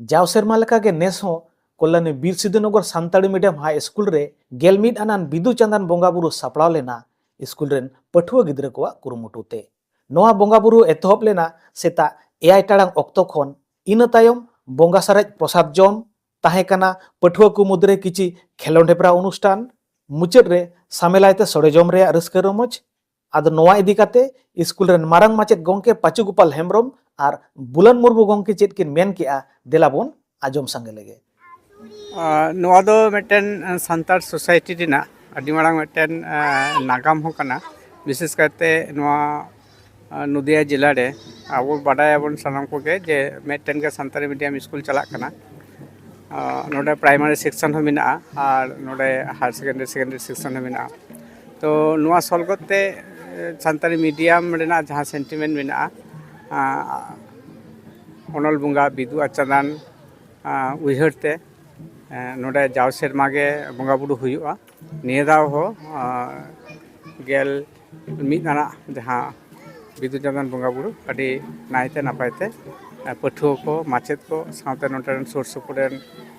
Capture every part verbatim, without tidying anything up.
ᱡᱟᱣ ᱥᱮᱨᱢᱟ ᱞᱮᱠᱟᱜᱮ ᱱᱮᱥ ᱦᱚᱸ ᱠᱚᱞᱞᱟᱱᱤ ᱵᱤᱨ ᱥᱤᱫᱩ ᱱᱚᱜᱚᱨ ᱥᱟᱱᱛᱟᱲᱤ ᱢᱤᱰᱤᱭᱟᱢ ᱦᱟᱭ ᱥᱠᱩᱞ ᱨᱮ ᱜᱮᱞ ᱢᱤᱫ ᱟᱱᱟᱱ ᱵᱤᱫᱩ ᱪᱟᱸᱫᱟᱱ ᱵᱚᱸᱜᱟ ᱵᱩᱨᱩ ᱥᱟᱯᱲᱟᱣ ᱞᱮᱱᱟ ᱥᱠᱩᱞ ᱨᱮᱱ ᱯᱟᱹᱴᱷᱩᱣᱟᱹ ᱜᱤᱫᱽᱨᱟᱹ ᱠᱚᱣᱟᱜ ᱠᱩᱨᱩᱢᱩᱴᱩ ᱛᱮ᱾ ᱱᱚᱣᱟ ᱵᱚᱸᱜᱟ ᱵᱩᱨᱩ ᱮᱛᱚᱦᱚᱵ ᱞᱮᱱᱟ ᱥᱮᱛᱟᱜ ᱮᱭᱟᱭ ᱴᱟᱲᱟᱝ ᱚᱠᱛᱚ ᱠᱷᱚᱱ᱾ ᱤᱱᱟᱹ ᱛᱟᱭᱚᱢ ᱵᱚᱸᱜᱟ ᱥᱟᱨᱮᱡ ᱯᱨᱚᱥᱟᱫ ᱡᱚᱢ ᱛᱟᱦᱮᱸ ᱠᱟᱱᱟ, ᱯᱟᱹᱴᱷᱩᱣᱟᱹ ᱠᱚ ᱢᱩᱫᱽᱨᱮ ᱠᱤᱪᱷᱤ ᱠᱷᱮᱞᱳᱸᱰ ᱦᱮᱯᱨᱟᱣ ᱚᱱᱩᱥᱴᱷᱟᱱ, ᱢᱩᱪᱟᱹᱫ ᱨᱮ ᱥᱟᱢᱮᱞᱟᱭ ᱛᱮ ᱥᱚᱲᱮ ᱡᱚᱢ ᱨᱮᱭᱟᱜ ᱨᱟᱹᱥᱠᱟᱹ ᱨᱚᱢᱚᱡᱽ᱾ ᱟᱫᱚ ᱱᱚᱣᱟ ᱤᱫᱤ ᱠᱟᱛᱮ ᱥᱠᱩᱞ ᱨᱮᱱ ᱢᱟᱨᱟᱝ ᱢᱟᱪᱮᱫ ᱜᱚᱢᱠᱮ ᱯᱟᱪᱩ ᱜᱳᱯᱟᱞ ᱦᱮᱢᱵᱨᱚᱢ ᱟᱨ ᱵᱩᱞᱟᱱ ᱢᱩᱨᱢᱩ ᱜᱚᱢᱠᱮ ᱪᱮᱫ ᱠᱤᱱ ᱢᱮᱱ ᱠᱮᱜᱼᱟ, ᱫᱮᱞᱟ ᱵᱚᱱ ᱟᱸᱡᱚᱢ ᱥᱟᱸᱜᱮ ᱞᱮᱜᱮ᱾ ᱟᱨ ᱱᱚᱣᱟ ᱫᱚ ᱢᱤᱫᱴᱮᱱ ᱥᱟᱱᱛᱟᱲ ᱥᱳᱥᱟᱭᱴᱤ ᱨᱮᱱᱟᱜ ᱟᱹᱰᱤ ᱢᱟᱨᱟᱝ ᱢᱤᱫᱴᱮᱱ, ᱟᱨ, ᱱᱟᱜᱟᱢ ᱦᱚᱸ ᱠᱟᱱᱟ᱾ ᱵᱤᱥᱮᱥ ᱠᱟᱭᱛᱮ ᱱᱚᱣᱟ, ᱟᱨ, ᱱᱚᱫᱤᱭᱟ ᱡᱮᱞᱟ ᱨᱮ ᱟᱵᱚ ᱵᱟᱰᱟᱭᱟᱵᱚᱱ ᱥᱟᱱᱟᱢ ᱠᱚᱜᱮ ᱡᱮ ᱢᱤᱫᱴᱮᱱ ᱜᱮ ᱥᱟᱱᱛᱟᱲᱤ ᱢᱤᱰᱤᱭᱟᱢ ᱥᱠᱩᱞ ᱪᱟᱞᱟᱜ ᱠᱟᱱᱟ᱾ ᱟᱨ, ᱱᱚᱰᱮ ᱯᱨᱟᱭᱢᱟᱨᱤ ᱥᱮᱠᱥᱚᱱ ᱦᱚᱸ ᱢᱮᱱᱟᱜᱼᱟ ᱟᱨ ᱱᱚᱰᱮ ᱦᱟᱭᱟᱨ ᱥᱮᱠᱮᱱᱰᱟᱨᱤ, ᱥᱮᱠᱮᱱᱰᱟᱨᱤ ᱥᱮᱠᱥᱚᱱ ᱦᱚᱸ ᱢᱮᱱᱟᱜᱼᱟ᱾ ᱛᱚ ᱱᱚᱣᱟ ᱥᱚᱞᱜᱚᱛ ᱛᱮ, ᱮ, ᱥᱟᱱᱛᱟᱲᱤ ᱢᱤᱰᱤᱭᱟᱢ ᱨᱮᱱᱟᱜ ᱡᱟᱦᱟᱸ ᱥᱮᱱᱴᱤᱢᱮᱱᱴ ᱢᱮᱱᱟᱜᱼᱟ, ᱟᱨ, ᱚᱱᱚᱞ ᱵᱚᱸᱜᱟ ᱵᱤᱫᱩ ᱟᱨ ᱪᱟᱸᱫᱟᱱ, ᱟᱨ, ᱩᱭᱦᱟᱹᱨ ᱛᱮ, ᱮ, ᱱᱚᱰᱮ ᱡᱟᱣ ᱥᱮᱨᱢᱟ ᱜᱮ ᱵᱚᱸᱜᱟ ᱵᱩᱨᱩ ᱦᱩᱭᱩᱜᱼᱟ᱾ ᱱᱤᱭᱟᱹ ᱫᱷᱟᱣ ᱦᱚᱸ, ᱟᱨ, ᱜᱮᱞ ᱢᱤᱫ ᱟᱱᱟᱜ ᱡᱟᱦᱟᱸ ᱵᱤᱫᱩ ᱪᱟᱸᱫᱟᱱ ᱵᱚᱸᱜᱟ ᱵᱩᱨᱩ ᱟᱹᱰᱤ ᱱᱟᱭᱛᱮ ᱱᱟᱯᱟᱭ ᱛᱮ, ᱮ, ᱯᱟᱹᱴᱷᱩᱣᱟᱹ ᱠᱚ, ᱢᱟᱪᱮᱫ ᱠᱚ, ᱥᱟᱶᱛᱮ ᱱᱚᱰᱮ ᱨᱮᱱ ᱥᱩᱨ ᱥᱩᱯᱩᱨ ᱨᱮᱱ,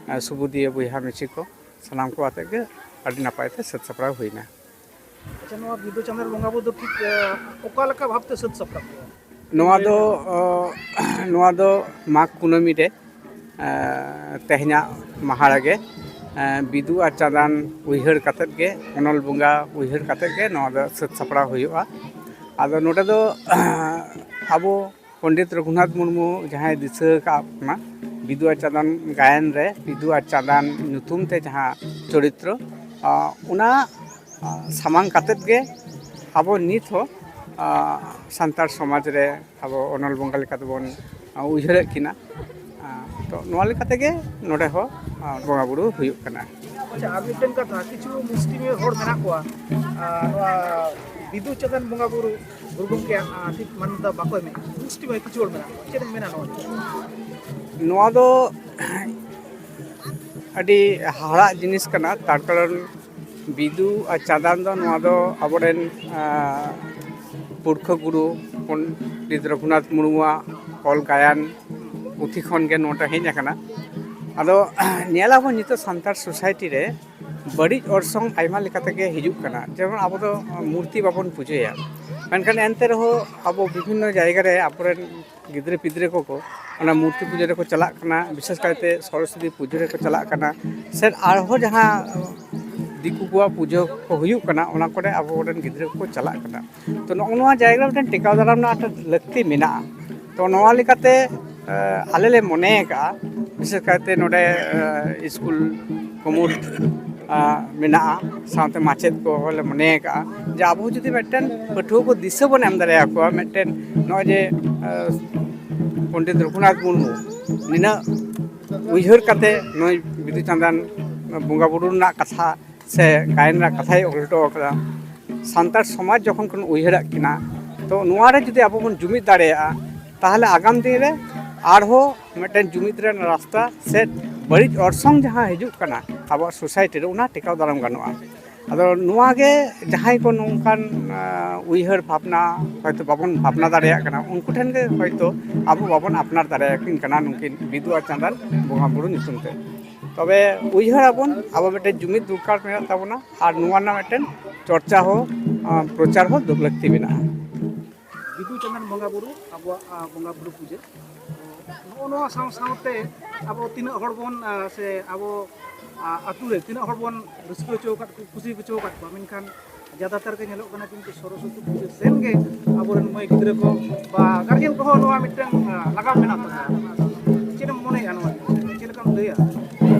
ᱮ, ᱥᱩᱵᱩᱫᱤᱭᱟᱹ ᱵᱚᱭᱦᱟ ᱢᱤᱥᱤ ᱠᱚ, ᱥᱟᱱᱟᱢ ᱠᱚ ᱟᱛᱮ ᱜᱮ ᱟᱹᱰᱤ ᱱᱟᱯᱟᱭ ᱛᱮ ᱥᱟᱹᱛ ᱥᱟᱯᱲᱟᱣ ᱦᱩᱭᱱᱟ᱾ ᱟᱪᱪᱷᱟ, ᱱᱚᱣᱟ ᱵᱤᱫᱩ ᱪᱟᱸᱫᱟᱱ ᱵᱚᱸᱜᱟ ᱵᱩᱨᱩ ᱫᱚ ᱴᱷᱤᱠ, ᱮ, ᱚᱠᱟ ᱞᱮᱠᱟ ᱵᱷᱟᱵᱽ ᱛᱮ ᱥᱟᱹᱛ ᱥᱟᱯᱲᱟᱣ ᱠᱚᱜᱼᱟ? ᱱᱚᱣᱟ ᱫᱚ, ᱚ, ᱱᱚᱣᱟ ᱫᱚ ᱢᱟᱜᱽ ᱠᱩᱱᱟᱹᱢᱤ ᱨᱮ, ᱮ, ᱛᱮᱦᱮᱧᱟᱜ ᱢᱟᱦᱟ ᱨᱮᱜᱮ, ᱮ, ᱵᱤᱫᱩ ᱟᱨ ᱪᱟᱸᱫᱟᱱ ᱩᱭᱦᱟᱹᱨ ᱠᱟᱛᱮᱫ ᱜᱮ, ᱚᱱᱚᱞ ᱵᱚᱸᱜᱟ ᱩᱭᱦᱟᱹᱨ ᱠᱟᱛᱮᱫ ᱜᱮ ᱱᱚᱣᱟ ᱫᱚ ᱥᱟᱹᱛ ᱥᱟᱯᱲᱟᱣ ᱦᱩᱭᱩᱜᱼᱟ᱾ ᱟᱫᱚ ᱱᱚᱰᱮ ᱫᱚ ᱟᱵᱚ ᱯᱚᱱᱰᱤᱛ ᱨᱚᱜᱷᱩᱱᱟᱛᱷ ᱢᱩᱨᱢᱩ ᱡᱟᱦᱟᱸᱭ ᱫᱤᱥᱟᱹ ᱟᱠᱟᱫ ᱵᱚᱱᱟ, ᱵᱤᱫᱩ ᱟᱨ ᱪᱟᱸᱫᱟᱱ ᱜᱟᱭᱟᱱ ᱨᱮ ᱵᱤᱫᱩ ᱟᱨ ᱪᱟᱸᱫᱟᱱ ᱧᱩᱛᱩᱢ ᱛᱮ ᱡᱟᱦᱟᱸ ᱪᱚᱨᱤᱛᱨᱚ, ᱟ, ᱚᱱᱟ, ᱟ, ᱥᱟᱢᱟᱝ ᱠᱟᱛᱮᱫ ᱜᱮ ᱟᱵᱚ ᱱᱤᱛ ᱦᱚᱸ, ᱟ, ᱥᱟᱱᱛᱟᱲ ᱥᱚᱢᱟᱡᱽ ᱨᱮ ᱟᱵᱚ ᱚᱱᱚᱞ ᱵᱚᱸᱜᱟ ᱞᱮᱠᱟ ᱛᱮᱵᱚᱱ, ᱟ, ᱩᱭᱦᱟᱹᱨᱮᱫ ᱠᱤᱱᱟ᱾ ᱟ, ᱛᱚ ᱱᱚᱣᱟ ᱞᱮᱠᱟ ᱛᱮᱜᱮ ᱱᱚᱰᱮ ᱦᱚᱸ, ᱟ, ᱵᱚᱸᱜᱟ ᱵᱩᱨᱩ ᱦᱩᱭᱩᱜ ᱠᱟᱱᱟ᱾ ᱟᱪᱪᱷᱟ, ᱟᱨ ᱢᱤᱫᱴᱮᱱ ᱠᱟᱛᱷᱟ, ᱠᱤᱪᱷᱩ ᱢᱩᱥᱞᱤᱢ ᱦᱚᱲ ᱢᱮᱱᱟᱜ ᱠᱚᱣᱟ, ᱟ, ᱱᱚᱣᱟ ᱵᱤᱫᱩ ᱪᱟᱸᱫᱟᱱ ᱵᱚᱸᱜᱟ ᱵᱩᱨᱩ ᱜᱩᱨᱩ ᱜᱚᱢᱠᱮᱭᱟᱜ, ᱟ, ᱴᱷᱤᱠ ᱢᱟᱱᱭᱚᱛᱟ ᱵᱟᱠᱚ ᱮᱢᱮᱫ, ᱢᱩᱥᱞᱤᱢ ᱦᱚᱲ ᱠᱤᱪᱷᱩ ᱦᱚᱲ ᱢᱮᱱᱟᱜ ᱠᱚᱣᱟ᱾ ᱪᱮᱫ ᱮᱢ ᱢᱮᱱᱟ ᱱᱚᱣᱟ ᱤᱫᱤ ᱠᱟᱛᱮ? ᱱᱚᱣᱟ ᱫᱚ ᱟᱹᱰᱤ ᱦᱟᱦᱟᱲᱟᱜ ᱡᱤᱱᱤᱥ ᱠᱟᱱᱟ, ᱛᱟᱨ ᱠᱟᱨᱚᱱ ᱵᱤᱫᱩ ᱟᱨ ᱪᱟᱸᱫᱟᱱ ᱫᱚ ᱱᱚᱣᱟ ᱫᱚ ᱟᱵᱚᱨᱮᱱ, ᱟ, ᱯᱩᱨᱠᱷᱟᱹ ᱜᱩᱨᱩ ᱯᱚᱱᱰᱤᱛ ᱨᱚᱜᱷᱩᱱᱟᱛᱷ ᱢᱩᱨᱢᱩᱣᱟᱜ ᱚᱞ ᱜᱟᱭᱟᱱ ᱯᱩᱛᱷᱤ ᱠᱷᱚᱱ ᱜᱮ ᱱᱚᱣᱟᱴᱟ ᱦᱮᱡ ᱟᱠᱟᱱᱟ᱾ ᱟᱫᱚ ᱧᱮᱞᱟᱵᱚᱱ ᱱᱤᱛᱚᱜ ᱥᱟᱱᱛᱟᱲ ᱥᱳᱥᱟᱭᱴᱤ ᱨᱮ ᱵᱟᱹᱲᱤᱡ ᱚᱨᱥᱚᱝ ᱟᱭᱢᱟ ᱞᱮᱠᱟ ᱛᱮᱜᱮ ᱦᱤᱡᱩᱜ ᱠᱟᱱᱟ᱾ ᱡᱮᱢᱚᱱ ᱟᱵᱚ ᱫᱚ ᱢᱩᱨᱛᱤ ᱵᱟᱵᱚᱱ ᱯᱩᱡᱟᱹᱭᱟ, ᱢᱮᱱᱠᱷᱟᱱ ᱮᱱᱛᱮ ᱨᱮᱦᱚᱸ ᱟᱵᱚ ᱵᱤᱵᱷᱤᱱᱱᱚ ᱡᱟᱭᱜᱟ ᱨᱮ ᱟᱵᱚᱨᱮᱱ ᱜᱤᱫᱽᱨᱟᱹ ᱯᱤᱫᱽᱨᱟᱹ ᱠᱚᱠᱚ ᱚᱱᱟ ᱢᱩᱨᱛᱤ ᱯᱩᱡᱟᱹ ᱨᱮᱠᱚ ᱪᱟᱞᱟᱜ ᱠᱟᱱᱟ, ᱵᱤᱥᱮᱥ ᱠᱟᱭᱛᱮ ᱥᱚᱨᱚᱥᱚᱛᱤ ᱯᱩᱡᱟᱹ ᱨᱮᱠᱚ ᱪᱟᱞᱟᱜ ᱠᱟᱱᱟ, ᱥᱮ ᱟᱨᱦᱚᱸ ᱡᱟᱦᱟᱸ ᱫᱤᱠᱩ ᱠᱚᱣᱟᱜ ᱯᱩᱡᱟᱹ ᱠᱚ ᱦᱩᱭᱩᱜ ᱠᱟᱱᱟ, ᱚᱱᱟ ᱠᱚᱨᱮ ᱟᱵᱚᱨᱮᱱ ᱜᱤᱫᱽᱨᱟᱹ ᱠᱚᱠᱚ ᱪᱟᱞᱟᱜ ᱠᱟᱱᱟ᱾ ᱛᱚ, ᱱᱚᱜᱼᱚ ᱱᱚᱣᱟ ᱡᱟᱭᱜᱟ ᱨᱮ ᱢᱤᱫᱴᱮᱱ ᱴᱮᱠᱟᱣ ᱫᱟᱨᱟᱢ ᱨᱮᱱᱟᱜ ᱢᱤᱫᱴᱮᱱ ᱞᱟᱹᱠᱛᱤ ᱢᱮᱱᱟᱜᱼᱟ᱾ ᱛᱚ, ᱱᱚᱣᱟ ᱞᱮᱠᱟᱛᱮ, ᱮ, ᱟᱞᱮ ᱞᱮ ᱢᱚᱱᱮ ᱟᱠᱟᱫᱼᱟ, ᱵᱤᱥᱮᱥ ᱠᱟᱭᱛᱮ ᱱᱚᱰᱮ, ᱮ, ᱥᱠᱩᱞ ᱠᱩᱢᱩᱴ, ᱟ, ᱢᱮᱱᱟᱜᱼᱟ, ᱥᱟᱶᱛᱮ ᱢᱟᱪᱮᱫ ᱠᱚ ᱞᱮ ᱢᱚᱱᱮ ᱟᱠᱟᱫᱼᱟ ᱡᱮ ᱟᱵᱚ ᱡᱩᱫᱤ ᱢᱤᱫᱴᱮᱱ ᱯᱟᱹᱴᱷᱩᱣᱟᱹ ᱠᱚ ᱫᱤᱥᱟᱹ ᱵᱚᱱ ᱮᱢ ᱫᱟᱲᱮᱭᱟᱠᱚᱣᱟ, ᱢᱤᱫᱴᱮᱱ ᱱᱚᱜᱼᱚᱭ ᱡᱮ, ᱮ, ᱯᱚᱱᱰᱤᱛ ᱨᱚᱜᱷᱩᱱᱟᱛᱷ ᱢᱩᱨᱢᱩ ᱱᱤᱱᱟᱹᱜ ᱩᱭᱦᱟᱹᱨ ᱠᱟᱛᱮ ᱱᱩᱭ ᱵᱤᱫᱩ ᱪᱟᱸᱫᱟᱱ ᱵᱚᱸᱜᱟ ᱵᱩᱨᱩ ᱨᱮᱱᱟᱜ ᱠᱟᱛᱷᱟ ᱥᱮ ᱜᱟᱭᱟᱱ ᱨᱮᱱᱟᱜ ᱠᱟᱛᱷᱟᱭ ᱚᱞ ᱦᱚᱴᱚ ᱟᱠᱟᱫᱟ᱾ ᱥᱟᱱᱛᱟᱲ ᱥᱚᱢᱟᱡᱽ ᱡᱚᱠᱷᱚᱱ ᱠᱷᱚᱱ ᱩᱭᱦᱟᱹᱨᱟᱜ ᱠᱤᱱᱟ, ᱛᱚ ᱱᱚᱣᱟ ᱨᱮ ᱡᱩᱫᱤ ᱟᱵᱚ ᱵᱚᱱ ᱡᱩᱢᱤᱫ ᱫᱟᱲᱮᱭᱟᱜᱼᱟ, ᱛᱟᱦᱚᱞᱮ ᱟᱜᱟᱢ ᱫᱤᱱ ᱨᱮ ᱟᱨᱦᱚᱸ ᱢᱤᱫᱴᱮᱱ ᱡᱩᱢᱤᱫ ᱨᱮᱱᱟᱜ ᱨᱟᱥᱛᱟ ᱥᱮ ᱵᱟᱹᱲᱤᱡ ᱚᱨᱥᱚᱝ ᱡᱟᱦᱟᱸ ᱦᱤᱡᱩᱜ ᱠᱟᱱᱟ ᱟᱵᱚᱣᱟᱜ ᱥᱳᱥᱟᱭᱴᱤ ᱨᱮ, ᱚᱱᱟ ᱴᱮᱠᱟᱣ ᱫᱟᱨᱟᱢ ᱜᱟᱱᱚᱜᱼᱟ᱾ ᱟᱫᱚ ᱱᱚᱣᱟ ᱜᱮ ᱡᱟᱦᱟᱸᱭ ᱠᱚ ᱱᱚᱝᱠᱟᱱ, ᱟ, ᱩᱭᱦᱟᱹᱨ ᱵᱷᱟᱵᱽᱱᱟ ᱦᱚᱭᱛᱳ ᱵᱟᱵᱚᱱ ᱵᱷᱟᱵᱽᱱᱟ ᱫᱟᱲᱮᱭᱟᱜ ᱠᱟᱱᱟ, ᱩᱱᱠᱩ ᱴᱷᱮᱱ ᱜᱮ ᱦᱚᱭᱛᱳ ᱟᱵᱚ ᱵᱟᱵᱚᱱ ᱟᱯᱱᱟᱨ ᱫᱟᱲᱮᱭᱟᱠᱤᱱ ᱠᱟᱱᱟ ᱱᱩᱠᱤᱱ ᱵᱤᱫᱩ ᱟᱨ ᱪᱟᱸᱫᱟᱱ ᱵᱚᱸᱜᱟ ᱵᱩᱨᱩ ᱧᱩᱛᱩᱢ ᱛᱮ᱾ ᱛᱚᱵᱮ ᱩᱭᱦᱟᱹᱨ ᱟᱵᱚᱱ, ᱟᱵᱚ ᱢᱤᱫᱴᱮᱱ ᱡᱩᱢᱤᱫ ᱫᱚᱨᱠᱟᱨ ᱢᱮᱱᱟᱜ ᱛᱟᱵᱚᱱᱟ ᱟᱨ ᱱᱚᱣᱟ ᱨᱮᱱᱟᱜ ᱢᱤᱫᱴᱮᱱ ᱪᱚᱨᱪᱟ ᱦᱚᱸ, ᱟ, ᱯᱨᱚᱪᱟᱨ ᱦᱚᱸ ᱫᱚ ᱞᱟᱹᱠᱛᱤ ᱢᱮᱱᱟᱜᱼᱟ᱾ ᱵᱤᱫᱩ ᱪᱟᱸᱫᱟᱱ ᱵᱚᱸᱜᱟ ᱵᱩᱨᱩ, ᱟᱵᱚᱣᱟᱜ, ᱟ, ᱵᱚᱸᱜᱟ ᱵᱩᱨᱩ ᱯᱩᱡᱟᱹ, ᱱᱚᱜᱼᱚ ᱱᱚᱣᱟ ᱥᱟᱶ ᱥᱟᱶᱛᱮ ᱟᱵᱚ ᱛᱤᱱᱟᱹᱜ ᱦᱚᱲ ᱵᱚᱱ, ᱟ, ᱥᱮ ᱟᱵᱚ, ᱟ, ᱟᱹᱛᱩ ᱨᱮ ᱛᱤᱱᱟᱹᱜ ᱦᱚᱲ ᱵᱚᱱ ᱨᱟᱹᱥᱠᱟᱹ ᱦᱚᱪᱚ ᱟᱠᱟᱫ ᱠᱚ, ᱠᱩᱥᱤ ᱦᱚᱪᱚ ᱟᱠᱟᱫ ᱠᱚᱣᱟ, ᱢᱮᱱᱠᱷᱟᱱ ᱡᱟᱫᱟᱛᱟᱨ ᱜᱮ ᱧᱮᱞᱚᱜ ᱠᱟᱱᱟ ᱠᱤᱱᱛᱩ ᱥᱚᱨᱚᱥᱚᱛᱤ ᱯᱩᱡᱟᱹ ᱥᱮᱱ ᱜᱮ ᱟᱵᱚᱨᱮᱱ ᱢᱟᱹᱭ ᱜᱤᱫᱽᱨᱟᱹ ᱠᱚ ᱵᱟ ᱜᱟᱨᱡᱮᱱ ᱠᱚᱦᱚᱸ ᱱᱚᱣᱟ ᱢᱤᱫᱴᱟᱝ, ᱟ, ᱞᱟᱜᱟᱣ ᱢᱮᱱᱟᱜ ᱛᱟᱠᱚᱣᱟ᱾ ᱪᱮᱫ ᱮᱢ ᱢᱚᱱᱮᱭᱟ ᱱᱚᱣᱟ ᱤᱫᱤ ᱠᱟᱛᱮ? ᱪᱮᱫ ᱞᱮᱠᱟᱢ ᱞᱟᱹᱭᱟ?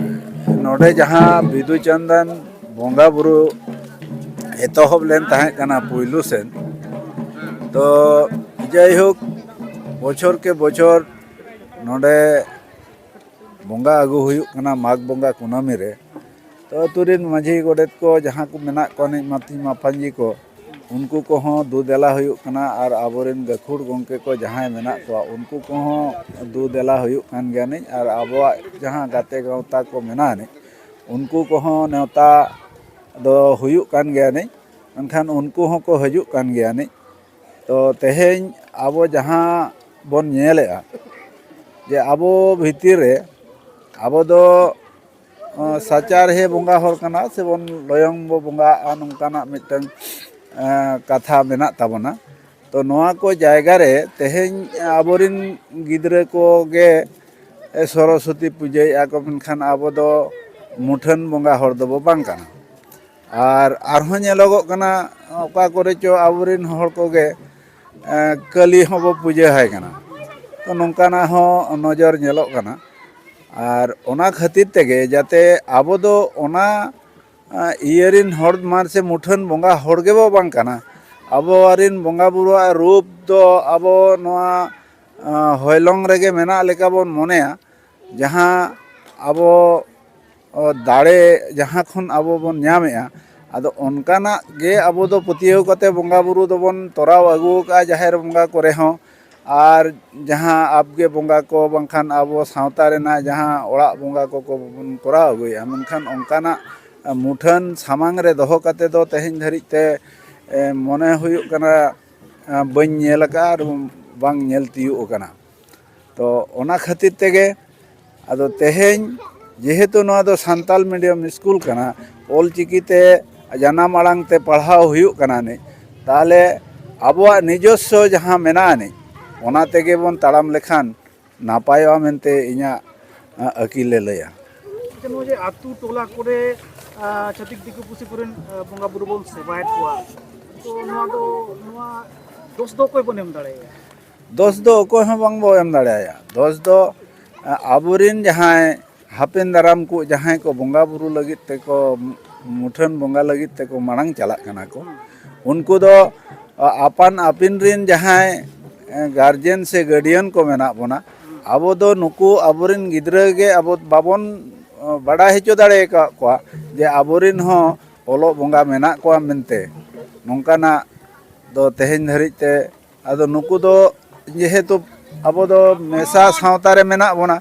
ᱱᱚᱰᱮ ᱡᱟᱦᱟᱸ ᱵᱤᱫᱩ ᱪᱟᱸᱫᱟᱱ ᱵᱚᱸᱜᱟ ᱵᱩᱨᱩ ᱮᱛᱚᱦᱚᱵ ᱞᱮᱱ ᱛᱟᱦᱮᱸ ᱠᱟᱱᱟ ᱯᱩᱭᱞᱩ ᱥᱮᱫ, ᱛᱚ ᱡᱟᱭᱦᱳᱠ, ᱵᱚᱪᱷᱚᱨ ᱠᱮ ᱵᱚᱪᱷᱚᱨ ᱱᱚᱰᱮ ᱵᱚᱸᱜᱟ ᱟᱹᱜᱩ ᱦᱩᱭᱩᱜ ᱠᱟᱱᱟ ᱢᱟᱜᱽ ᱵᱚᱸᱜᱟ ᱠᱩᱱᱟᱹᱢᱤ ᱨᱮ᱾ ᱛᱚ ᱟᱹᱛᱩ ᱨᱮᱱ ᱢᱟᱹᱡᱷᱤ ᱜᱚᱰᱮᱛ ᱠᱚ ᱡᱟᱦᱟᱸ ᱠᱚ ᱢᱮᱱᱟᱜ ᱠᱚᱣᱟ ᱱᱤᱡ ᱢᱟᱹᱛᱤ ᱢᱟᱯᱟᱧᱡᱤ ᱠᱚ, ᱩᱱᱠᱩ ᱠᱚᱦᱚᱸ ᱫᱩ ᱫᱮᱞᱟ ᱦᱩᱭᱩᱜ ᱠᱟᱱᱟ, ᱟᱨ ᱟᱵᱚᱨᱮᱱ ᱜᱟᱹᱠᱷᱩᱲ ᱜᱚᱢᱠᱮ ᱠᱚ ᱡᱟᱦᱟᱸᱭ ᱢᱮᱱᱟᱜ ᱠᱚᱣᱟ, ᱩᱱᱠᱩ ᱠᱚᱦᱚᱸ ᱫᱩ ᱫᱮᱞᱟ ᱦᱩᱭᱩᱜ ᱠᱟᱱ ᱜᱮᱭᱟ ᱱᱤᱡ, ᱟᱨ ᱟᱵᱚᱣᱟᱜ ᱡᱟᱦᱟᱸ ᱜᱟᱛᱮ ᱜᱟᱶᱛᱟ ᱠᱚ ᱢᱮᱱᱟᱜᱼᱟ ᱱᱤᱡ, ᱩᱱᱠᱩ ᱠᱚᱦᱚᱸ ᱱᱮᱣᱛᱟ ᱫᱚ ᱦᱩᱭᱩᱜ ᱠᱟᱱ ᱜᱮᱭᱟ ᱱᱤᱡ, ᱢᱮᱱᱠᱷᱟᱱ ᱩᱱᱠᱩ ᱦᱚᱸᱠᱚ ᱦᱤᱡᱩᱜ ᱠᱟᱱ ᱜᱮᱭᱟ ᱱᱤᱡ᱾ ᱛᱚ ᱛᱮᱦᱮᱧ ᱟᱵᱚ ᱡᱟᱦᱟᱸ ᱵᱚᱱ ᱧᱮᱞᱮᱜᱼᱟ, ᱡᱮ ᱟᱵᱚ ᱵᱷᱤᱛᱤᱨ ᱨᱮ ᱟᱵᱚ ᱫᱚ ᱥᱟᱪᱟᱨᱦᱮ ᱵᱚᱸᱜᱟ ᱦᱚᱲ ᱠᱟᱱᱟ ᱥᱮᱵᱚᱱ ᱞᱚᱭᱚᱝ ᱵᱚ ᱵᱚᱸᱜᱟᱜᱼᱟ, ᱱᱚᱝᱠᱟᱱᱟᱜ ᱢᱤᱫᱴᱟᱝ ᱠᱟᱛᱷᱟ ᱢᱮᱱᱟᱜ ᱛᱟᱵᱚᱱᱟ᱾ ᱛᱚ ᱱᱚᱣᱟ ᱠᱚ ᱡᱟᱭᱜᱟ ᱨᱮ ᱛᱮᱦᱮᱧ ᱟᱵᱚᱨᱤᱱ ᱜᱤᱫᱽᱨᱟᱹ ᱠᱚᱜᱮ ᱥᱚᱨᱚᱥᱚᱛᱤ ᱯᱩᱡᱟᱹᱭᱮᱫᱼᱟ ᱠᱚ, ᱢᱮᱱᱠᱷᱟᱱ ᱟᱵᱚ ᱫᱚ ᱢᱩᱴᱷᱟᱹᱱ ᱵᱚᱸᱜᱟ ᱦᱚᱲ ᱫᱚᱵᱚ ᱵᱟᱝ ᱠᱟᱱᱟ᱾ ᱟᱨ ᱟᱨᱦᱚᱸ ᱧᱮᱞᱚᱜᱚᱜ ᱠᱟᱱᱟ, ᱚᱠᱟ ᱠᱚᱨᱮ ᱪᱚ ᱟᱵᱚᱨᱤᱱ ᱦᱚᱲ ᱠᱚᱜᱮ ᱠᱟᱹᱞᱤ ᱦᱚᱸᱵᱚ ᱯᱩᱡᱟᱹ ᱟᱭ ᱠᱟᱱᱟ᱾ ᱛᱚ ᱱᱚᱝᱠᱟᱱᱟᱜ ᱦᱚᱸ ᱱᱚᱡᱚᱨ ᱧᱮᱞᱚᱜ ᱠᱟᱱᱟ᱾ ᱟᱨ ᱚᱱᱟ ᱠᱷᱟᱹᱛᱤᱨ ᱛᱮᱜᱮ ᱡᱟᱛᱮ ᱟᱵᱚ ᱫᱚ ᱚᱱᱟ ᱤᱭᱟᱹ ᱨᱤᱱ ᱦᱚᱲ ᱢᱟᱱ ᱥᱮ ᱢᱩᱴᱷᱟᱹᱱ ᱵᱚᱸᱜᱟ ᱦᱚᱲ ᱜᱮᱵᱚ ᱵᱟᱝ ᱠᱟᱱᱟ᱾ ᱟᱵᱚ ᱨᱤᱱ ᱵᱚᱸᱜᱟ ᱵᱩᱨᱩᱣᱟᱜ ᱨᱩᱯ ᱫᱚ ᱟᱵᱚ ᱱᱚᱣᱟ ᱦᱚᱭᱞᱚᱝ ᱨᱮᱜᱮ ᱢᱮᱱᱟᱜ ᱞᱮᱠᱟ ᱵᱚᱱ ᱢᱚᱱᱮᱭᱟ᱾ ᱡᱟᱦᱟᱸ ᱟᱵᱚ ᱫᱟᱲᱮ ᱡᱟᱦᱟᱸ ᱠᱷᱚᱱ ᱟᱵᱚ ᱵᱚᱱ ᱧᱟᱢᱮᱜᱼᱟ, ᱟᱫᱚ ᱚᱱᱠᱟᱱᱟᱜ ᱜᱮ ᱟᱵᱚ ᱫᱚ ᱯᱟᱹᱛᱭᱟᱹᱣ ᱠᱟᱛᱮ ᱵᱚᱸᱜᱟ ᱵᱩᱨᱩ ᱫᱚᱵᱚᱱ ᱛᱚᱨᱟᱣ ᱟᱹᱜᱩ ᱟᱠᱟᱫᱼᱟ ᱡᱟᱦᱮᱨ ᱵᱚᱸᱜᱟ ᱠᱚᱨᱮ ᱦᱚᱸ᱾ ᱟᱨ ᱡᱟᱦᱟᱸ ᱟᱵᱜᱮ ᱵᱚᱸᱜᱟ ᱠᱚ ᱵᱟᱝᱠᱷᱟᱱ ᱟᱵᱚ ᱥᱟᱶᱛᱟ ᱨᱮᱱᱟᱜ ᱡᱟᱦᱟᱸ ᱚᱲᱟᱜ ᱵᱚᱸᱜᱟ ᱠᱚᱠᱚ ᱵᱚᱱ ᱠᱚᱨᱟᱣ ᱟᱹᱜᱩᱭᱮᱫᱼᱟ, ᱢᱮᱱᱠᱷᱟᱱ ᱚᱱᱠᱟᱱᱟᱜ ᱢᱩᱴᱷᱟᱹᱱ ᱥᱟᱢᱟᱝ ᱨᱮ ᱫᱚᱦᱚ ᱠᱟᱛᱮ ᱫᱚ ᱛᱮᱦᱮᱧ ᱫᱷᱟᱹᱨᱤᱡ ᱛᱮ ᱢᱚᱱᱮ ᱦᱩᱭᱩᱜ ᱠᱟᱱᱟ ᱵᱟᱹᱧ ᱧᱮᱞ ᱟᱠᱟᱫᱼᱟ ᱟᱨ ᱵᱟᱝ ᱧᱮᱞ ᱛᱤᱭᱳᱜ ᱟᱠᱟᱱᱟ᱾ ᱛᱚ ᱚᱱᱟ ᱠᱷᱟᱹᱛᱤᱨ ᱛᱮᱜᱮ ᱟᱫᱚ ᱛᱮᱦᱮᱧ ᱡᱮᱦᱮᱛᱩ ᱱᱚᱣᱟ ᱫᱚ ᱥᱟᱱᱛᱟᱞ ᱢᱤᱰᱤᱭᱟᱢ ᱥᱠᱩᱞ ᱠᱟᱱᱟ, ᱚᱞ ᱪᱤᱠᱤ ᱛᱮ ᱡᱟᱱᱟᱢ ᱟᱲᱟᱝ ᱛᱮ ᱯᱟᱲᱦᱟᱣ ᱦᱩᱭᱩᱜ ᱠᱟᱱᱟ ᱱᱤᱡ, ᱛᱟᱦᱚᱞᱮ ᱟᱵᱚᱣᱟᱜ ᱱᱤᱡᱚᱥᱥᱚ ᱡᱟᱦᱟᱸ ᱢᱮᱱᱟᱜᱼᱟ ᱱᱤᱡ, ᱚᱱᱟ ᱛᱮᱜᱮ ᱵᱚᱱ ᱛᱟᱲᱟᱢ ᱞᱮᱠᱷᱟᱱ ᱱᱟᱯᱟᱭᱚᱜᱼᱟ ᱢᱮᱱᱛᱮ ᱤᱧᱟᱹᱜ ᱟᱹᱠᱤᱞ ᱮ ᱞᱟᱹᱭᱟ᱾ ᱟᱪᱪᱷᱟ, ᱱᱚᱣᱟ ᱡᱮ ᱟᱹᱛᱩ ᱴᱚᱞᱟ ᱠᱚᱨᱮ ᱪᱷᱟᱹᱛᱤᱠ ᱫᱤᱠᱩ ᱯᱩᱥᱤ ᱠᱚᱨᱮᱱ ᱵᱚᱸᱜᱟ ᱵᱩᱨᱩ ᱵᱚᱱ ᱥᱮᱵᱟᱭᱮᱫ ᱠᱚᱣᱟ, ᱛᱚ ᱱᱚᱣᱟ ᱫᱚ ᱱᱚᱣᱟ ᱫᱳᱥ ᱫᱚ ᱚᱠᱚᱭ ᱵᱚᱱ ᱮᱢ ᱫᱟᱲᱮᱭᱟᱭᱟ? ᱫᱳᱥ ᱫᱚ ᱚᱠᱚᱭ ᱦᱚᱸ ᱵᱟᱝ ᱵᱚ ᱮᱢ ᱫᱟᱲᱮᱭᱟᱭᱟ᱾ ᱫᱳᱥ ᱫᱚ ᱟᱵᱚᱨᱤᱱ ᱡᱟᱦᱟᱸᱭ ᱦᱟᱯᱮᱱ ᱫᱟᱨᱟᱢ ᱠᱚ ᱡᱟᱦᱟᱸᱭ ᱠᱚ ᱵᱚᱸᱜᱟ ᱵᱩᱨᱩ ᱞᱟᱹᱜᱤᱫ ᱛᱮᱠᱚ ᱢᱩᱴᱷᱟᱹᱱ ᱵᱚᱸᱜᱟ ᱞᱟᱹᱜᱤᱫ ᱛᱮᱠᱚ ᱢᱟᱲᱟᱝ ᱪᱟᱞᱟᱜ ᱠᱟᱱᱟ ᱠᱚ, ᱩᱱᱠᱩ ᱫᱚ ᱟᱯᱟᱱ ᱟᱹᱯᱤᱱ ᱨᱤᱱ ᱡᱟᱦᱟᱸᱭ ᱜᱟᱨᱡᱮᱱ ᱥᱮ ᱜᱟᱹᱰᱤᱭᱟᱱ ᱠᱚ ᱢᱮᱱᱟᱜ ᱵᱚᱱᱟ, ᱟᱵᱚ ᱫᱚ ᱱᱩᱠᱩ ᱟᱵᱚᱨᱤᱱ ᱜᱤᱫᱽᱨᱟᱹ ᱜᱮ ᱟᱵᱚ ᱵᱟᱵᱚᱱ ᱵᱟᱰᱟᱭ ᱦᱚᱪᱚ ᱫᱟᱲᱮ ᱟᱠᱟᱫ ᱠᱚᱣᱟ ᱡᱮ ᱟᱵᱚᱨᱤᱱ ᱦᱚᱸ ᱚᱞᱚᱜ ᱵᱚᱸᱜᱟ ᱢᱮᱱᱟᱜ ᱠᱚᱣᱟ ᱢᱮᱱᱛᱮ᱾ ᱱᱚᱝᱠᱟᱱᱟᱜ ᱫᱚ ᱛᱮᱦᱮᱧ ᱫᱷᱟᱹᱨᱤᱡ ᱛᱮ ᱟᱫᱚ ᱱᱩᱠᱩ ᱫᱚ ᱡᱮᱦᱮᱛᱩ ᱟᱵᱚ ᱫᱚ ᱢᱮᱥᱟ ᱥᱟᱶᱛᱟ ᱨᱮ ᱢᱮᱱᱟᱜ ᱵᱚᱱᱟ,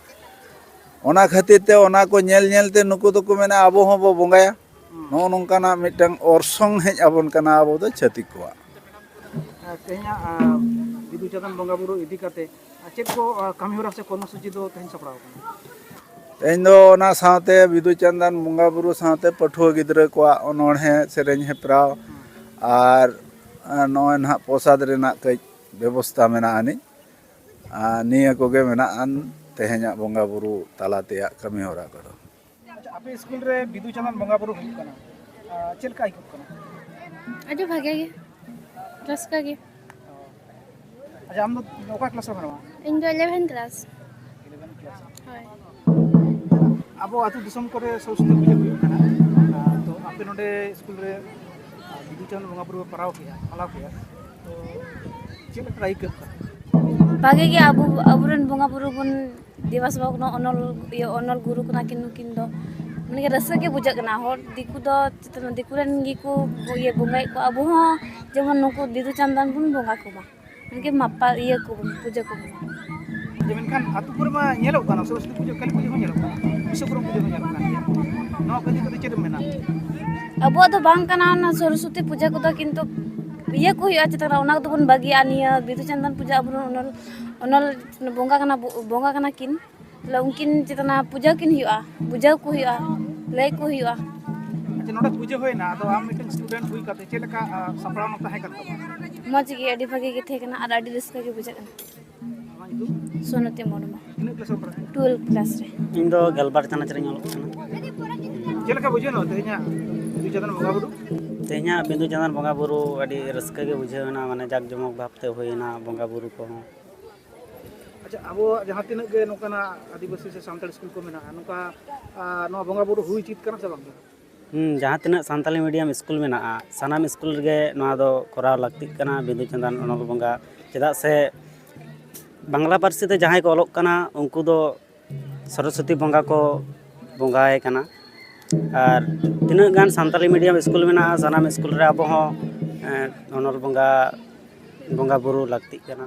ᱚᱱᱟ ᱠᱷᱟᱹᱛᱤᱨ ᱛᱮ ᱚᱱᱟ ᱠᱚ ᱧᱮᱞ ᱧᱮᱞ ᱛᱮ ᱱᱩᱠᱩ ᱫᱚᱠᱚ ᱢᱮᱱᱟ ᱟᱵᱚ ᱦᱚᱸᱵᱚ ᱵᱚᱸᱜᱟᱭᱟ᱾ ᱱᱚᱜᱼᱚ ᱱᱚᱝᱠᱟᱱᱟᱜ ᱢᱤᱫᱴᱟᱝ ᱚᱨᱥᱚᱝ ᱦᱮᱡ ᱟᱵᱚᱱ ᱠᱟᱱᱟ ᱟᱵᱚ ᱫᱚ ᱪᱷᱟᱹᱛᱤᱠ ᱠᱚᱣᱟᱜ᱾ ᱛᱮᱦᱮᱧᱟᱜ ᱵᱤᱫᱩ ᱪᱟᱸᱫᱟᱱ ᱵᱚᱸᱜᱟ ᱵᱩᱨᱩ ᱤᱫᱤ ᱠᱟᱛᱮ ᱟᱨ ᱪᱮᱫ ᱠᱚ ᱟ, ᱠᱟᱹᱢᱤ ᱦᱚᱨᱟ ᱥᱮ ᱠᱚᱨᱢᱚᱥᱩᱪᱤ ᱫᱚ ᱛᱮᱦᱮᱧ ᱥᱟᱯᱲᱟᱣ ᱟᱠᱟᱱᱟ? ᱛᱮᱦᱮᱧ ᱫᱚ ᱚᱱᱟ ᱥᱟᱶᱛᱮ ᱵᱤᱫᱩ ᱪᱟᱸᱫᱟᱱ ᱵᱚᱸᱜᱟ ᱵᱩᱨᱩ ᱥᱟᱶᱛᱮ ᱯᱟᱹᱴᱷᱩᱣᱟᱹ ᱜᱤᱫᱽᱨᱟᱹ ᱠᱚᱣᱟᱜ ᱚᱱᱚᱬᱦᱮ ᱥᱮᱨᱮᱧ ᱦᱮᱯᱨᱟᱣ ᱟᱨ ᱱᱚᱜᱼᱚᱭ ᱱᱟᱦᱟᱜ ᱯᱨᱚᱥᱟᱫ ᱨᱮᱱᱟᱜ ᱠᱟᱹᱡ ᱵᱮᱵᱚᱥᱛᱟ ᱢᱮᱱᱟᱜ ᱟᱹᱱᱤᱡ᱾ ᱟᱨ ᱱᱤᱭᱟᱹ ᱠᱚᱜᱮ ᱢᱮᱱᱟᱜ ᱟᱱ ᱛᱮᱦᱮᱧᱟᱜ ᱵᱚᱸᱜᱟ ᱵᱩᱨᱩ ᱛᱟᱞᱟ ᱛᱮᱭᱟᱜ ᱠᱟᱹᱢᱤ ᱦᱚᱨᱟ ᱠᱚᱫᱚ᱾ ᱟᱪᱪᱷᱟ, ᱟᱯᱮ ᱥᱠᱩᱞ ᱨᱮ ᱵᱤᱫᱩ ᱪᱟᱸᱫᱟᱱ ᱵᱚᱸᱜᱟ ᱵᱩᱨᱩ ᱦᱩᱭᱩᱜ ᱠᱟᱱᱟ, ᱟᱨ ᱪᱮᱫ ᱞᱮᱠᱟ ᱟᱹᱭᱠᱟᱹᱜ ᱠᱟᱱᱟ? ᱟᱹᱰᱤ ᱵᱷᱟᱜᱮ ᱜᱮ, ᱨᱟᱹᱥᱠᱟᱹ ᱜᱮ᱾ ᱟᱪᱪᱷᱟ, ᱟᱢ ᱫᱚ ᱚᱠᱟ ᱠᱞᱟᱥ ᱨᱮ ᱯᱟᱲᱦᱟᱣᱟ? ᱤᱧ ᱫᱚ ᱤᱞᱮᱵᱷᱮᱱ ᱠᱞᱟᱥ᱾ ᱤᱞᱮᱵᱷᱮᱱ ᱠᱞᱟᱥ᱾ ᱦᱳᱭ᱾ ᱟᱵᱚ ᱟᱹᱛᱩ ᱫᱤᱥᱚᱢ ᱠᱚᱨᱮ ᱥᱚᱨᱚᱥᱚᱛᱤ ᱯᱩᱡᱟᱹ ᱦᱩᱭᱩᱜ ᱠᱟᱱᱟ, ᱟᱨ ᱛᱚ ᱟᱯᱮ ᱱᱚᱰᱮ ᱥᱠᱩᱞ ᱨᱮ ᱵᱤᱫᱩ ᱪᱟᱸᱫᱟᱱ ᱵᱚᱸᱜᱟ ᱵᱩᱨᱩ ᱯᱮ ᱯᱟᱲᱟᱣ ᱠᱮᱜᱼᱟ, ᱯᱟᱞᱟᱣ ᱠᱮᱜᱼᱟ, ᱛᱚ ᱪᱮᱫ ᱞᱮᱠᱟ ᱟᱹᱭᱠᱟᱹᱜ ᱠᱟᱱᱟ? ᱵᱷᱟᱜᱮ ᱜᱮ, ᱟᱵᱚ, ᱟᱵᱚᱨᱮᱱ ᱵᱚᱸᱜᱟ ᱵᱩᱨᱩ ᱵᱚᱱ ᱫᱮᱵᱟ ᱥᱮᱵᱟ ᱠᱚ ᱠᱟᱱᱟ, ᱚᱱᱚᱞ, ᱤᱭᱟᱹ, ᱚᱱᱚᱞ ᱜᱩᱨᱩ ᱠᱟᱱᱟ ᱠᱤᱱ ᱱᱩᱠᱤᱱ ᱫᱚ᱾ ᱢᱟᱱᱮ ᱨᱟᱹᱥᱠᱟᱹ ᱜᱮ ᱵᱩᱡᱷᱟᱹᱜ ᱠᱟᱱᱟ᱾ ᱦᱚᱲ ᱫᱤᱠᱩ ᱫᱚ ᱪᱮᱛᱟᱱ, ᱫᱤᱠᱩ ᱨᱮᱱ ᱜᱮᱠᱚ ᱤᱭᱟᱹ ᱵᱚᱸᱜᱟᱭᱮᱫ ᱠᱚᱣᱟ, ᱟᱵᱚ ᱦᱚᱸ ᱡᱮᱢᱚᱱ ᱱᱩᱠᱩ ᱵᱤᱫᱩ ᱪᱟᱸᱫᱟᱱ ᱵᱚᱱ ᱵᱚᱸᱜᱟ ᱠᱚᱢᱟ᱾ ᱢᱟᱱᱮ ᱢᱟᱯᱟ ᱤᱭᱟᱹ ᱠᱚ, ᱯᱩᱡᱟᱹ ᱠᱚ᱾ ᱡᱮ ᱢᱮᱱᱠᱷᱟᱱ ᱟᱹᱛᱩ ᱠᱚᱨᱮ ᱢᱟ ᱧᱮᱞᱚᱜ ᱠᱟᱱᱟ, ᱥᱚᱨᱚᱥᱚᱛᱤ ᱯᱩᱡᱟᱹ, ᱠᱟᱹᱞᱤ ᱯᱩᱡᱟᱹ ᱦᱚᱸ ᱧᱮᱞᱚᱜ ᱠᱟᱱᱟ, ᱵᱤᱥᱥᱚᱠᱚᱨᱢᱟ ᱯᱩᱡᱟᱹ ᱦᱚᱸ ᱧᱮᱞᱚᱜ ᱠᱟᱱ ᱜᱮᱭᱟ᱾ ᱱᱚᱣᱟ ᱠᱚ ᱤᱫᱤ ᱠᱟᱛᱮ ᱪᱮᱫ ᱮᱢ ᱢᱮᱱᱟ? ᱟᱵᱚᱣᱟᱜ ᱫᱚ ᱵᱟᱝ ᱠᱟᱱᱟ ᱚᱱᱟ ᱥᱚᱨᱚᱥᱚᱛᱤ ᱯᱩᱡᱟᱹ ᱠᱚᱫᱚ, ᱠᱤᱱᱛᱩ ᱤᱭᱟᱹ ᱠᱚ ᱦᱩᱭᱩᱜᱼᱟ ᱪᱮᱛᱟᱱ ᱨᱮ, ᱚᱱᱟ ᱠᱚᱫᱚ ᱵᱚᱱ ᱵᱟᱹᱜᱤᱭᱟ᱾ ᱱᱤᱭᱟᱹ ᱵᱤᱫᱩ ᱪᱟᱸᱫᱟᱱ ᱯᱩᱡᱟᱹ ᱟᱵᱚ ᱚᱱᱚᱞ, ᱚᱱᱚᱞ ᱵᱚᱸᱜᱟ ᱠᱟᱱᱟ ᱵᱚ-, ᱵᱚᱸᱜᱟ ᱠᱟᱱᱟ ᱠᱤᱱ, ᱛᱟᱦᱞᱮ ᱩᱱᱠᱤᱱ ᱪᱮᱛᱟᱱ ᱯᱩᱡᱟᱹ ᱠᱤᱱ ᱦᱩᱭᱩᱜᱼᱟ, ᱯᱩᱡᱟᱹ ᱠᱚ ᱦᱩᱭᱩᱜᱼᱟ, ᱞᱟᱹᱭ ᱠᱚ ᱦᱩᱭᱩᱜᱼᱟ᱾ ᱟᱪᱪᱷᱟ, ᱱᱚᱰᱮ ᱯᱩᱡᱟᱹ ᱦᱩᱭᱱᱟ, ᱟᱫᱚ ᱟᱢ ᱢᱤᱫᱴᱮᱱ ᱥᱴᱩᱰᱮᱱᱴ ᱦᱩᱭ ᱠᱟᱛᱮ ᱪᱮᱫ ᱞᱮᱠᱟ, ᱟ, ᱥᱟᱯᱲᱟᱣ ᱛᱟᱦᱮᱸ ᱠᱟᱱ ᱛᱟᱢᱟ? ᱢᱚᱡᱽ ᱜᱮ, ᱟᱹᱰᱤ ᱵᱷᱟᱜᱮ ᱜᱮ ᱛᱟᱦᱮᱸ ᱠᱟᱱᱟ ᱟᱨ ᱟᱹᱰᱤ ᱨᱟᱹᱥᱠᱟᱹ ᱜᱮ ᱵᱩᱡᱷᱟᱹᱜ ᱠᱟᱱᱟ᱾ ᱟᱢᱟᱜ ᱧᱩᱛᱩᱢ? ᱥᱳᱱᱚᱛᱤ ᱢᱩᱨᱢᱩ᱾ ᱛᱤᱱᱟᱹᱜ ᱠᱞᱟᱥ ᱨᱮᱢ ᱯᱟᱲᱦᱟᱜ ᱠᱟᱱᱟ? ᱴᱩᱭᱮᱞᱵᱷ ᱠᱞᱟᱥ ᱨᱮ᱾ ᱤᱧ ᱫᱚ ᱜᱮᱞᱵᱟᱨ ᱪᱟᱱᱟᱪ ᱨᱤᱧ ᱚᱞᱚᱜ ᱠᱟᱱᱟ᱾ ᱪᱮᱫ ᱞᱮᱠᱟ ᱵᱩᱡᱷᱟᱹᱣ ᱮᱱᱟ ᱛᱮᱦᱮᱧᱟᱜ ᱵᱤᱫᱩ ᱪᱟᱸᱫᱟᱱ ᱵᱚᱸᱜᱟ ᱵᱩᱨᱩ? ᱛᱮᱦᱮᱧᱟᱜ ᱵᱤᱫᱩ ᱪᱟᱸᱫᱟᱱ ᱵᱚᱸᱜᱟ ᱵᱩᱨᱩ ᱟᱹᱰᱤ ᱨᱟᱹᱥᱠᱟᱹ ᱜᱮ ᱵᱩᱡᱷᱟᱹᱣ ᱮᱱᱟ, ᱢᱟᱱᱮ ᱡᱟᱠ ᱡᱚᱢᱚᱠ ᱵᱷᱟᱵᱽ ᱛᱮ ᱦᱩᱭᱮᱱᱟ ᱵᱚᱸᱜᱟ ᱵᱩᱨᱩ ᱠᱚᱦᱚᱸ᱾ ᱟᱪᱪᱷᱟ, ᱟᱵᱚᱣᱟᱜ ᱡᱟᱦᱟᱸ ᱛᱤᱱᱟᱹᱜ ᱜᱮ ᱱᱚᱝᱠᱟᱱᱟᱜ ᱟᱹᱫᱤᱵᱟᱹᱥᱤ ᱥᱮ ᱥᱟᱱᱛᱟᱲ ᱥᱠᱩᱞ ᱠᱚ ᱢᱮᱱᱟᱜᱼᱟ, ᱱᱚᱝᱠᱟ, ᱟ, ᱱᱚᱣᱟ ᱵᱚᱸᱜᱟ ᱵᱩᱨᱩ ᱦᱩᱭ ᱩᱪᱤᱛ ᱠᱟᱱᱟ ᱥᱮ ᱵᱟᱝ ᱠᱟᱱᱟ? ᱦᱩᱸ, ᱡᱟᱦᱟᱸ ᱛᱤᱱᱟᱹᱜ ᱥᱟᱱᱛᱟᱞᱤ ᱢᱤᱰᱤᱭᱟᱢ ᱥᱠᱩᱞ ᱢᱮᱱᱟᱜᱼᱟ, ᱥᱟᱱᱟᱢ ᱥᱠᱩᱞ ᱨᱮᱜᱮ ᱱᱚᱣᱟ ᱫᱚ ᱠᱚᱨᱟᱣ ᱞᱟᱹᱠᱛᱤᱜ ᱠᱟᱱᱟ, ᱵᱤᱸᱫᱩ ᱪᱟᱸᱫᱟᱱ ᱚᱱᱚᱞ ᱵᱚᱸᱜᱟ᱾ ᱪᱮᱫᱟᱜ ᱥᱮ ᱵᱟᱝᱞᱟ ᱯᱟᱹᱨᱥᱤ ᱛᱮ ᱡᱟᱦᱟᱸᱭ ᱠᱚ ᱚᱞᱚᱜ ᱠᱟᱱᱟ, ᱩᱱᱠᱩ ᱫᱚ ᱥᱚᱨᱚᱥᱚᱛᱤ ᱵᱚᱸᱜᱟ ᱠᱚ ᱵᱚᱸᱜᱟᱭ ᱠᱟᱱᱟ᱾ ᱟᱨ ᱛᱤᱱᱟᱹᱜ ᱜᱟᱱ ᱥᱟᱱᱛᱟᱞᱤ ᱢᱤᱰᱤᱭᱟᱢ ᱥᱠᱩᱞ ᱢᱮᱱᱟᱜᱼᱟ, ᱥᱟᱱᱟᱢ ᱥᱠᱩᱞ ᱨᱮ ᱟᱵᱚ ᱦᱚᱸ, ᱮᱸ, ᱚᱱᱚᱞ ᱵᱚᱸᱜᱟ, ᱵᱚᱸᱜᱟ ᱵᱩᱨᱩ ᱞᱟᱹᱠᱛᱤᱜ ᱠᱟᱱᱟ᱾